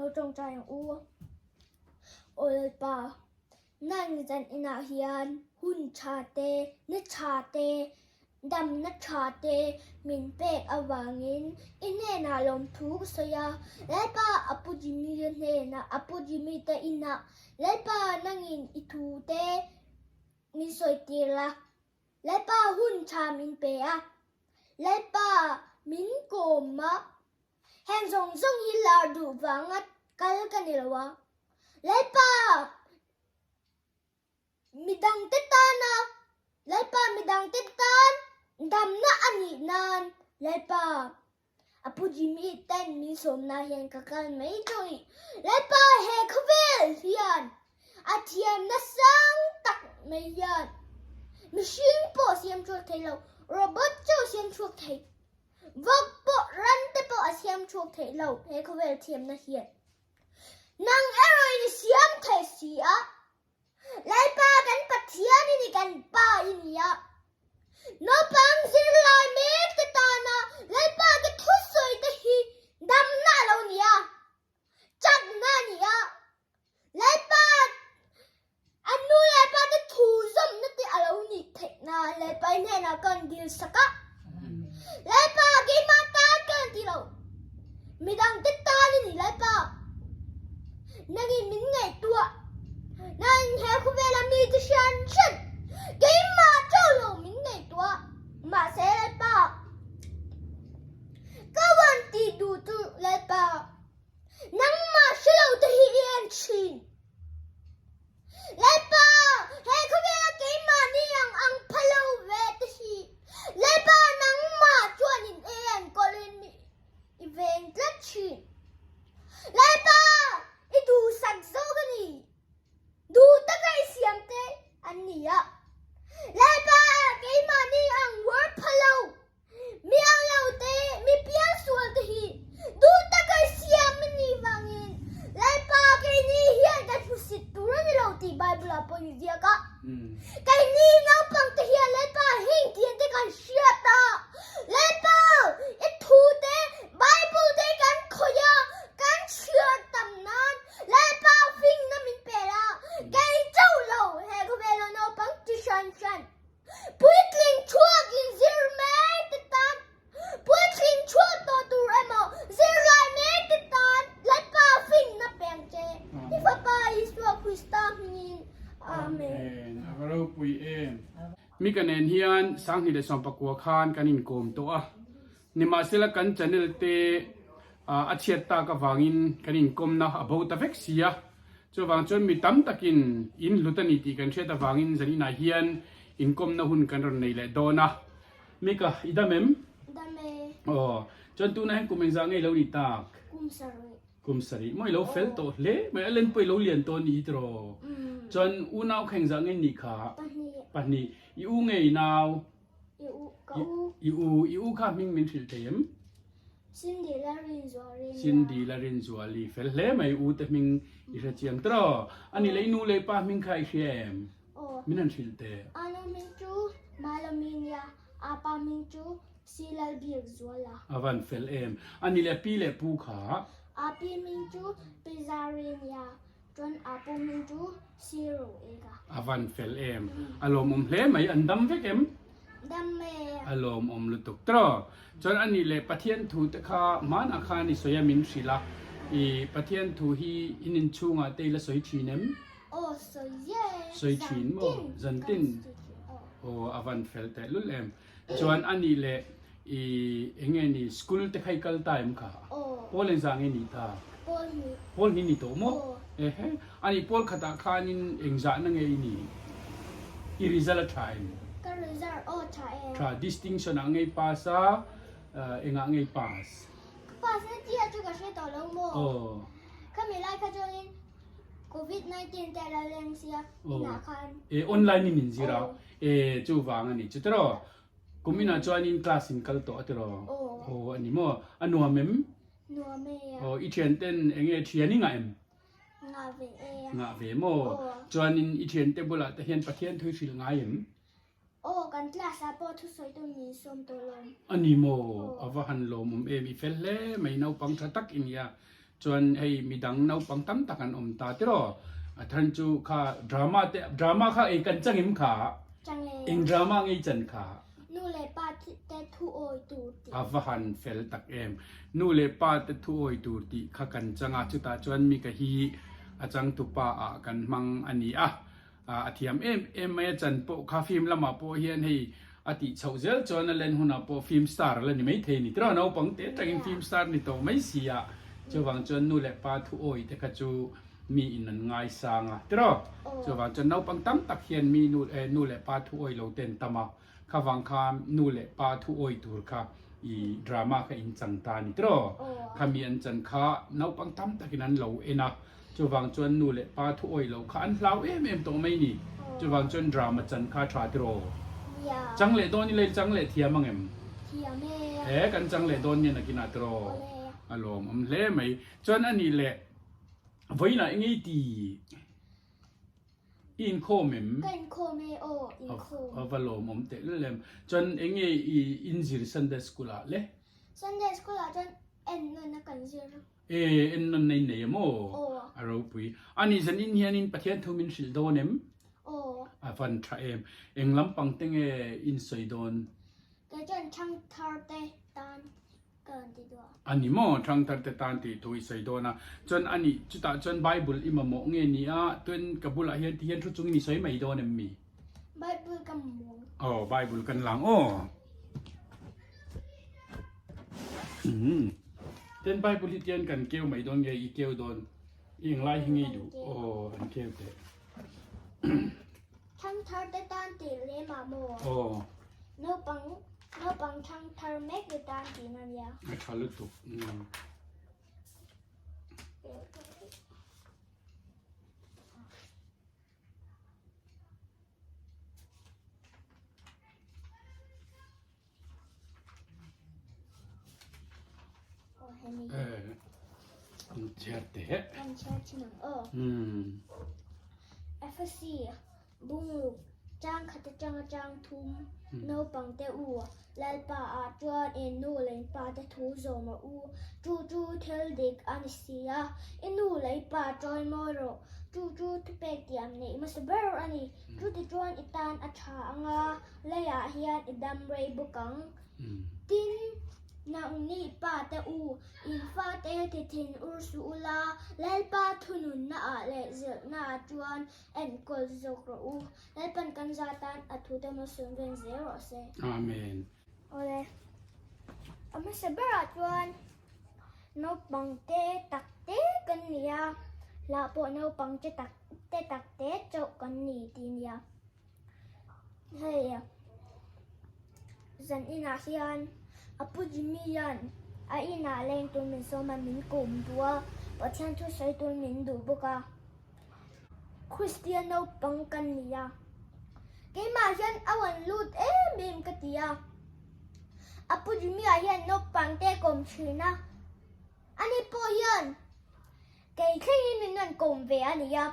Lo tawngtai ang u. Aw Lalpa, nang zan inah hian hun tha te, ni tha te, damna tha te min pek avangin i hnenah lawmthu ka sawi a. Lalpa, a pu Jimmy-a hnenah, a pu Jimmy te inah, Lalpa, nangin i thu te min sawi tir la. Lalpa hun tha min pe a, Lalpa min kawm a, heng zawng zawng hi lar duh vanga kal ka ni lo a, Lalpa midangte tana, Lalpa midangte tan damna a nih nan Lalpa a pu Jimmy ten min sawmna hian ka kal mai tawh i Lalpa he khawvel hian a thiamna sang tak mai hian mihring pawh siam chhuak thei lo, robot chauh siam chhuak thei, vawk pawh ran te pawh a siam chhuak thei lo he khawvel thiamna hian. Nang erawh in i siam thei si a. Lalpa kan Pathian i ni, kan Pa i ni a. Naupang zirlai mek te tana Lalpa ka thusawi te hi damna a lo ni a, chakna a ni a. Lalpa an nu leh pa te thu zawmna te a lo nih theih nan Lalpa i hnenah ka rawn dil sak a. Lalpa keimah tan ka rawn ti lo, midangte tan i ni Lalpa. Nangin min ngaihtuah, nangin he khawvela mite hran hran keimah chauh lo min ngaihtuah. Mahse Lalpa, ka rawn ti duh chu Lalpa, nangmah hre lo te hi i en thin. Lalpa, he khawvela keimahni ang ang pha lo ve te hi Lalpa nangmah chuanin i enkawlin i veng tlat thin. Lalpa, i duhsak zawk a ni. Duh taka i siam te an ni a. Lalpa, keimahni ang uar pha lo. Mi ang lo te, mi piangsual te hi duh taka i siam a nih vangin Lalpa keini hian kan hmusit tur a ni lo tih Bible ah pawh i ziak a. Keini naupang te hian Lalpa heng tiang te kan hriat a, Lalpa i thu te, Bible te kan khawih a, kan chhiar tam nan Lalpa fingna min pe la, kei chauh lo he khawvela naupang chi hran hran Puitling chhuak in zir mek te tan, puitling chhuak tawh tur emaw zirlai mek te tan Lalpa finna peng che. I Fapa Isua Krista hmingin. Amen. A va ropui em. Mika nen hian Sanghnih leh Sawmpakua khan kan inkawm tawh a, nimahsela kan channel te a chhiat tak avangin kan inkawmna a bo ta vek si a. Chuvang chuan mi tam takin in hlut a ni tih kan hriat avangin zaninah hian inkawmna hun kan rawn nei leh dawn a. Mika, i dam em? Dam e. Aw, chuan tunah hian kum engzah nge i lo nih tak? Kum sarih. Kum sarih. Maw i lo fel tawh hle mai, a len pawh i lo lian tawh a ni tiraw? Chuan unau kha engzah nge i nih kha? Pahnih. Pahnih. I u nge i nau? I u, ka u. I u, i u kha hming min hrilh thei em? Cindy la Rinzuali nia. Cindy la Rinzuali fel hle mai u te hming i hre chiang tawh. A ni leh i nu leh i pa hming kha i hria em? Aw. Min han hrilh teh. A nu hming chu Malawmi nia, a pa hming chu Si Lalbiakzuala. A van fel em. A ni leh pi leh pu kha? A pi hming chu Pi Zari nia, Chuan a pu hming chu Siro eka. A van fel em. A lawmawm hle mai. An dam vek em? Dam e. A lawmawm lutuk tawh. Chuan a nih leh Pathian thu te kha hmanah khan i sawi a min hrilh a. I Pathian thu hi in inchhungah te i la sawi thin em? Aw sawi ziah e. Sawi thin maw? Zantin. Aw a van fel tehlul em. Chuan a nih leh i eng nge ni school te kha i kal ta em kha? Pawl engzah nge nih ta? Pawl hnih. Pawl hnih ni tawh maw? Ehe. A nih pawl khatah khanin engzahna nge i nih? I result a tha em? Ka result aw tha em. Tha, distinction ah nge i pass a, engah nge i pass? Ka pass na tia chu ka hre tawh lo maw? Aw. Khami lai kha chuanin Covid 19 te a lo leng sia inah khan. E online in inzir a. E chuvang a ni chu tiraw. Kum inah chuanin class in kal tawh a tiraw. Aw a ni maw. A nuam em? Nuam e a. Aw i thian ten eng nge thian i ngah em? Ngah ve e a. Ngah ve maw. Chuanin i thian te bulah te hian Pathian thu i hrilh ngai em? Aw kan class ah pawh thusawi tu min sawm tawh lawm. A ni maw? A va han lawmawm em? I fel hle mai naupang tha tak i nia. Chuan hei midang naupang tam tak an awm ta tiraw? A than chu kha drama te drama kha ei kan chang em kha? Chang e. Eng drama ngei chan kha? Nu leh pa te thu awi tur tih. A va han fel tak em. Nu leh pa te thu awi tur tih kha kan chang a, chutah chuan Mika hi a changtu pa ah kan hmang a ni a. A thiam em em mai a, chan pawh kha film lamah pawh hian hei a tih chhoh zel chuan a len hunah pawh film star a la ni maithei a ni tiraw naupang te atangin film star ni tawh mai si a, chuvang chuan nu leh pa thu awi te kha chu mi in an ngaisang a tiraw, chuvang chuan naupang tam tak hian mi nu eh nu leh pa thu awi lo te an tam a, khavang khan nu leh pa thu awi tur kha i drama kha in chang ta a ni tiraw, khami an chan kha naupang tam takin an lo en a. Chuvang chuan nu leh pa thu awih loh kha an hlau em em tawh mai ni. Chuvang chuan drama chan kha tha tiraw. Chang leh dawn ila i chang leh thiam ang em? Thiam e. He kan chang leh dawn nia nakinah tiraw. A lawm awm hle mai. Chuan a nih leh vawiinah eng ei ti i inkhawm em? Ka inkhawm e aw, inkhawm. A va lawm awm tehlul em. Chuan eng nge i inzir Sunday school ah le? Sunday school ah chuan en nawn a kan zir. E, en nawn nei nei em aw? Aw. A ropui. A nih zan in hianin Pathian thu min hrilh dawn em? Aw. A van tha em. Eng lampang te nge in sawi dawn? Kei chuan Thangthar te tan ka rawn ti duh a. A ni maw? Thangthar te tan tih thu i sawi dawn a. Chuan a nih, chutah chuan Bible i mamawh nge ni a? Tuan ka bulah hian ti hian thu chungin i sawi mai dawn em mi? Bible ka mamawh. Aw, Bible kan lang aw. Ten Bible hi tian kan keu mai dawn nge i keu dawn i englai hi ngei duh aw an keu teh. Thangthar te tan tih lem ah maw? Aw. Naupang naupang thangthar mek te tan tihna nia. A tha lutuk. FSC Bungruk chang khat atanga chang thum naupang te u Lalpa ah chuan in nu leh pa te thu zawm a u chu chu thil dik a ni si a i nu leh i pa chawi mawi rawh chu chu thupek tiam neih hmasa ber a ni chuti chuan i tan a tha anga Leiah hian i dam rei bawk ang. Tin, nangni pa te u, in fate ti thin ur suh ula, Lalpa thununnaah leh zilhnaah chuan enkawl zawk rawh u. Lalpan kan za tan a thute hmasawn ven zel rawh se. Amen. Awle, a hmasa berah chuan naupang te tak te kan ni a, hlah pawh naupang te tak te tak te chauh kan ni ti nia. Hei zan inah hian a pu Jimmy hian a inah leng tur min sawm a min kawm duh a Pathian thu sawi tur min duh bawk a Kristian naupang kan ni a keimah hian a rawn lut em em ka ti a a pu Jimmy ah hian naupang te a kawm thin a ani pawh hian Kei thlengin min rawn kawm ve a nia,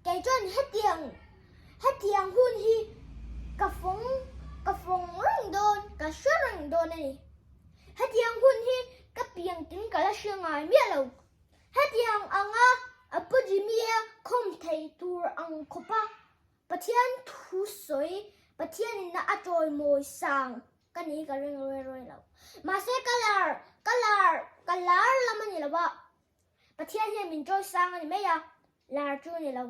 kei chuan hetiang hetiang hun hi ka fawng ka fawng reng dawn, ka hre reng dawn a ni. Hetiang hun hi ka piang tin ka la hre ngai miah lo. Hetiang anga a pu Jimmy-a khawm thei tur ang khawpa Pathian thu sawi, Pathianin a chawimawi sang ka ni ka ring rui rui lo. Mahse ka lar ka lar ka lar lam a ni lo a. Pathian hian min chawi sang a ni mai a, lar chu a ni lo.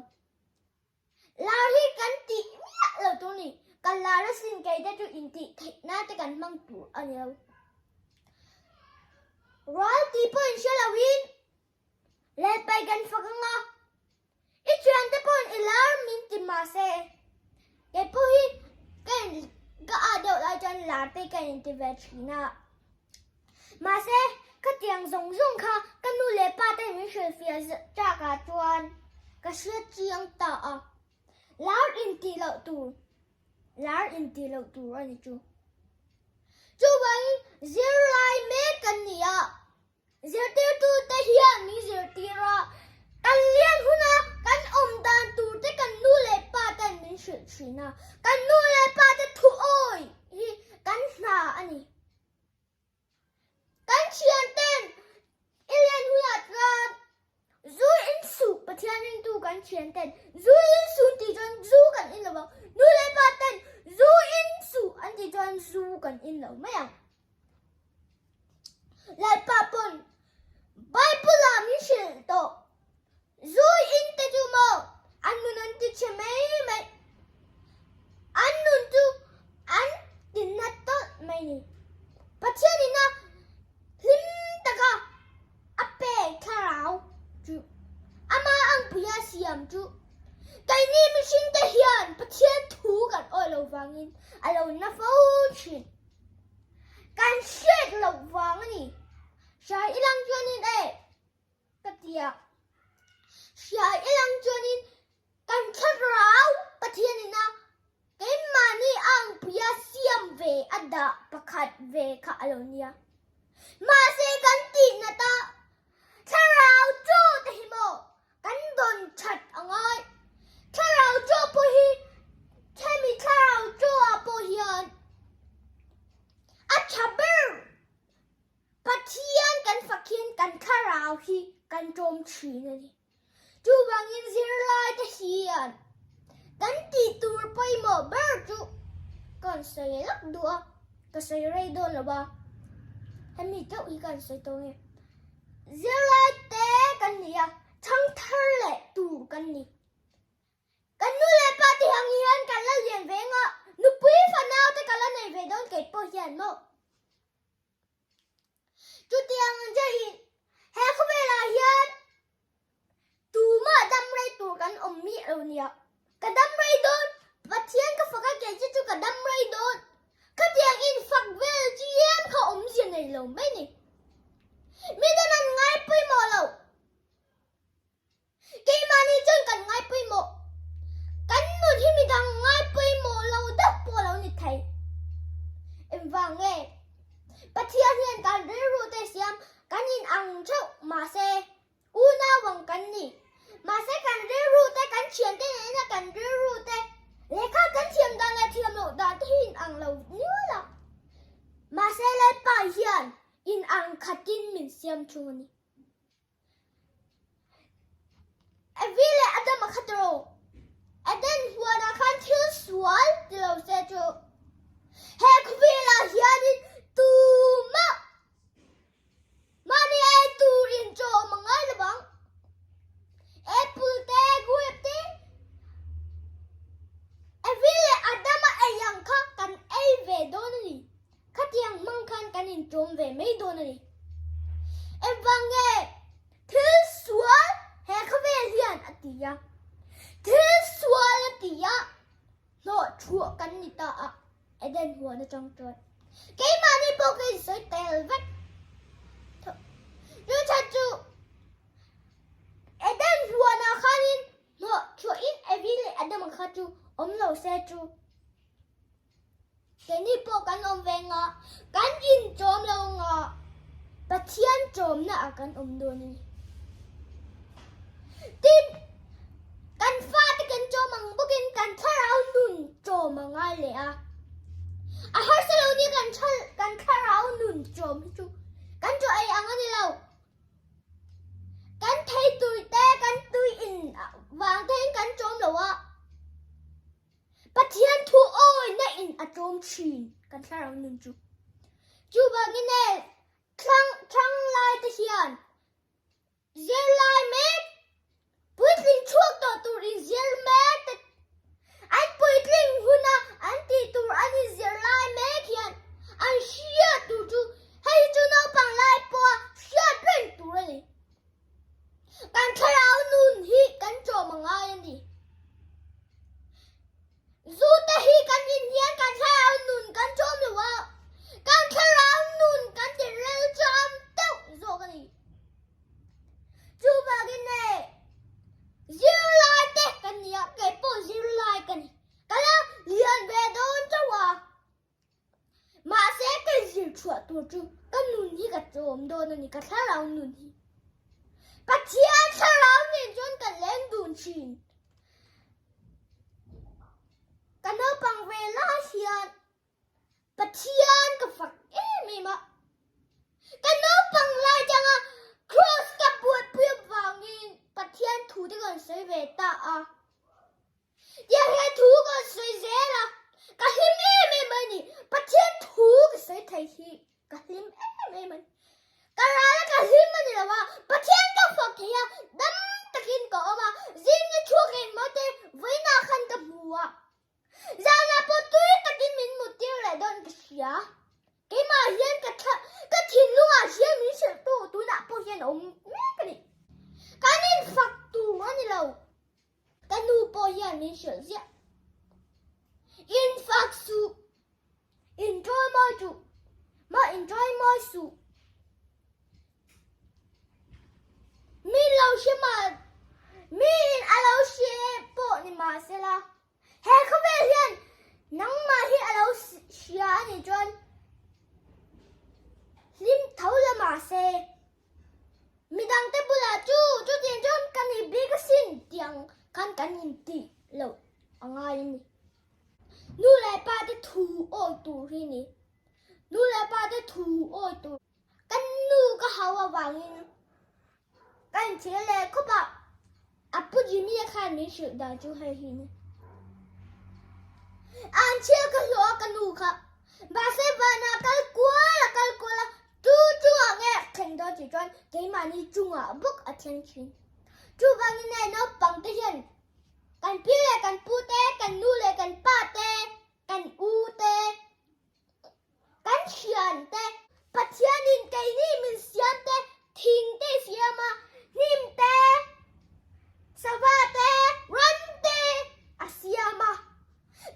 Lar hi kan tih miah lo tur a ni. Kan lar asin kei te chu intih theih nan te kan hmang tur a ni lo. Rual tih pawh inhre loin Lalpai kan fak ang a, i thiante pawhin i lar min ti mahse kei pawh hi ka in ka ah deuh lai chuan lar te ka inti ve thin a. Mahse, khatiang zawng zawng kha ka nu leh pa ten min hrilhfiah chakah chuan ka hria chiang ta a, lar intih loh tur, lar intih loh tur a ni chu. Chuvangin zirlai mek kan ni a, Zirtirtute hian min zirtir a, kan lian huna kan awm dan tur te kan nu leh pa ten min hrilh thin a, kan nu leh pa te thuawi hi kan hna a ni. Kan thian ten i lian hunah chuan. thian ten zu in su an tih chuan zu kan in lo vang, nu leh pa ten zu in su an tih chuan zu kan in lo mai ang. Lalpa pawn Bible ah min hrilh tawh, zu in te chu maw an nun an ti chhe mai mai, an nun chu an ti nat tawlh mai ni. Pathian ina hlim taka a pek thlarau chu ama angpuia siam chu keini mihringte hian Pathian thu kan awih lo vangin a lo na fo thin. Kan hriat loh vang a ni. Hria i lang chuanin e ka ti a. Hria i lang chuanin kan thlarau Pathian ina keimahni a angpuia siam ve a dah pakhat ve kha a lo nia. Mahse kan tih nat a thlarau chaw te hi maw kan dawn that a ngai. Thlarau chaw pawh hi hemi thlarau chaw ah pawh hian a tha ber. Pathian kan fak hian kan thlarau hi kan tlawm thin a ni. Chuvangin zirlai te hian kan tih tur pawimawh ber chu ka rawn sawi lak duh a, ka sawi rei dawn lo a, hemi deuh hi ka rawn sawi tawh nge. Zirlai te kan ni a, chhang thar leh tur kan ni. Kan nu leh pa te ang hian kan la lian ve nga, nupui fanau te ka la nei ve dawn kei pawh hian maw. Chutiang ang chiahin he khawvelah hian tumah dam rei tur kan awm miah lo nia. Ka dam rei dawn, Pathian ka fak a kei che chu ka dam rei dawn. Khatiang in fak vel chiam kha awmzia nei lo mai ni. Miten an ngai pawimawh lo. Keimahni chuan kan ngai pawimawh. Kan nun hi midang ngai pawimawh lo deuh pawh lo ni thei. Engvang nge? Pathian hian kan rilru te siam kan in ang theuh mahse unau ang kan ni. Mahse kan rilru te kan thiante nena kan rilru te lehkha kan thiam dan leh thiam loh dan te hi in ang lo nual a. Mahse Lalpa hian in ang khatin min siam thung a ni. Evi leh Adama kha tawh Eden huanah khan thil sual ti lo se chu he khawvelah hianin tumah mahni ei turin chaw awm a ngai lo vang. Apple te, grape te, Evi leh Adama ei ang kha kan ei ve dawn a ni. Khatiang hmang khan kan inṭawm ve mai dawn a ni. Engvang nge thil sual he khawvel hian a ti a? Thil sual a ti a, hlawh thuah kan ni ta a, Eden huan atang chuan. Keimahni pawh ka insawi tel vek. Chu chhan chu Eden huanah khanin hlawh thuahin Evi leh Adama kha chu awm lo se chu. Keini pawh kan awm ve nga, kan inchawm lo nga, Pathian chawmna ah kan awm dawn a ni. Tin, kan fate kan chawm ang bawkin kan thlarau nun chawm a ngai leh a. A harsa lo ni kan kan thlarau nun chawm hi chu kan chaw ei ang a ni lo. Kan thei tui te, kan tui in vang te in kan chawm lo a. Pathian thu awina in a tlawm thin kan thlarau nun chu. Chuvangin e, thlang thlang lai te hian zirlai mek puitling chhuak tawh tur in zir mek te an puitling huna an tih tur an in zirlai mek hian an hriat tur chu hei chu naupang lai pawha hriat reng tur a ni. Kan thlarau nun hi kan tlawm a ngai a ni. Zu te hi kan in hian kan thlarau nun kan tlawm lo a, kan thlarau nun kan ti rel cham deuh zawk a ni. Chuvangin e, zirlai te kan ni a, kei pawh zirlai ka ni. Ka la lian ve dawn chauh a. Mahse ka zir chhuah tur chu ka nun hi ka tlawm dawn a ni, ka thlarau nun hi. Pathian thlarau nen chuan ka leng dun thin. Ka naupang ve lai hian Pathian ka fak em em a. Ka naupang lai tanga cross ka buaipui avangin Pathian thu te ka rawn sawi ve ta a. thei hi ka hlim em em a ni. Ka ral a ka hlim a ni lo a, Pathian ka fak thei a, dam takin ka awm a, zing ni chhuak engmaw te vawiinah khan ka hmu a. Zanah pawh tui takin min muttir leh dawn ka hria. Keimah hian ka thla ka thinlungah hian min hrilh tu tunah pawh hian a awm mek a ni. Kan infak tur a ni lo. Ka nu pawh hian min hrilh ziah. Infak suh. Inṭawi mawi duh. Mah inṭawi mawi suh. Mi lo hre mah miin a lo hre pawh ni mahsela he khawvel hian nangmah hi a lo hria a nih chuan hlim tho la mahse midangte bulah chu chutiang chuan ka ni bik asin tih ang khan kan intih loh a ngai a ni. Nu leh pa te thu awi tur hi ni. Nu leh pa te thu awi tur. Ka nu ka hau avangin ka inchhir leh khawp a, a pu Jimmy-a khan min hrilh dan chu hei hi ni. A inchhir ka hlawh a ka nu kha, mahse vanah kal kual a kal kual a, chu chungah nge a thleng dawn tih chuan keimahni chungah bawk a thleng thin. Chuvangin hei naupangte hian kan pi leh kan pu te, kan nu leh kan pa te, kan u te, Kan thiante Pathianin keini min siam te, thing te i siam a, hnim te, sava te, ran te a siam a.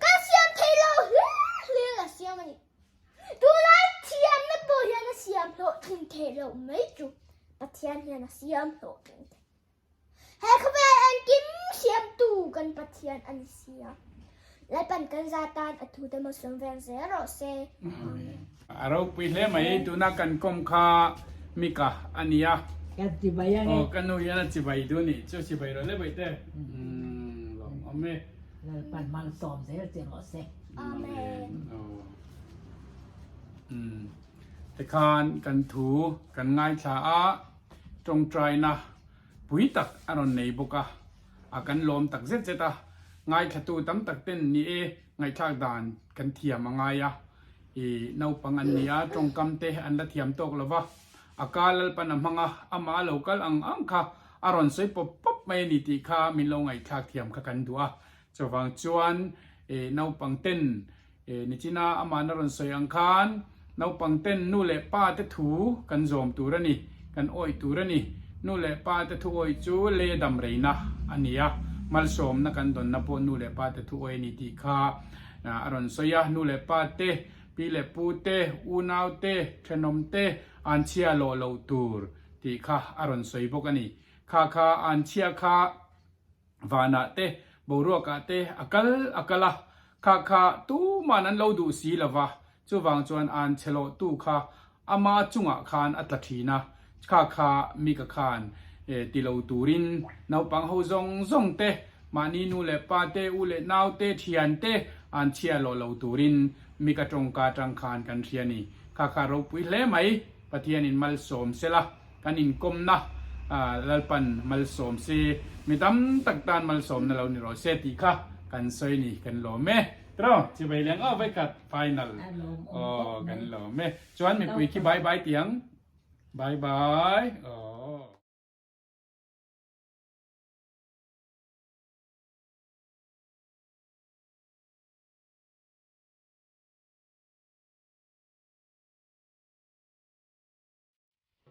Kan siam thei lo hlir hlir a siam a ni. Tunlai thiamna pawh hian a siam hlawhtling thei lo mai chu Pathian hian a siam hlawhtling thei. He khawvel engkim siamtu kan Pathian a ni si a, Lalpan kan za tan a thute malsawm veng zel rawh se. Amen. A ropui hle mai, tuna kan kawm kha Mika a ni a. Kan chibai ang e. Aw ka nu hian a chibai duh a nih chu, chibai rawh le baihte. Umm lawmawm e. Lalpan malsawm zel che rawh se. Amen. Aw. Umm tikhan kan thu kan ngaithla a. Tawngtaina pui tak a rawn nei bawk a, a kan lawm tak zet zet a, ngaithlatu tam tak ten ni e ngaihthlak dan kan thiam a ngai a, i naupang an ni a, tawngkam te an la thiam tawk lo va, a ka Lalpan a hmang a, amah a lo kal ang ang kha a rawn sawi pawp pawp mai a ni tih kha min lo ngaihthlak thiam kha kan duh a, chuvang chuan i naupang ten Nichina amahna rawn sawi ang khan naupang ten nu leh pa te thu kan zawm tur a ni, kan awih tur a ni. Nu leh pa te thu awih chu le dam reina a ni a, malsawmna kan dawnna pawh nu leh pa te thu awih a ni tih kha a rawn sawi a. Nu leh pa te, pi leh pu te, unau te, thenawm te anchhia lawh loh tur tih kha a rawn sawi bawk a ni. Kha kha anchhia kha. Vanah te, boruakah te a kal a kal a, kha kha tuman an lo duh si lo va, chuvang chuan an chhe lawhtu kha ama chungah khan a tla thin a, kha kha Mika khan ti lo turin naupang ho zawng zawng te, mahni nu leh pa te, u leh nau te, thian te an chhia lawh lo turin Mika tawngka atang khan kan hria a ni. Kha kha ropui hle mai, Pathianin malsawm sela. Kan inkawmna Lalpan malsawm se, mi tam tak tan malsawmna lo ni rawh se tih kha kan sawi ni, kan lawm e. Tiraw, chibai leng aw vaikhat final. Aw, kan lawm e. Chuan mipui khi bye bye tiang. Bye bye. Aw.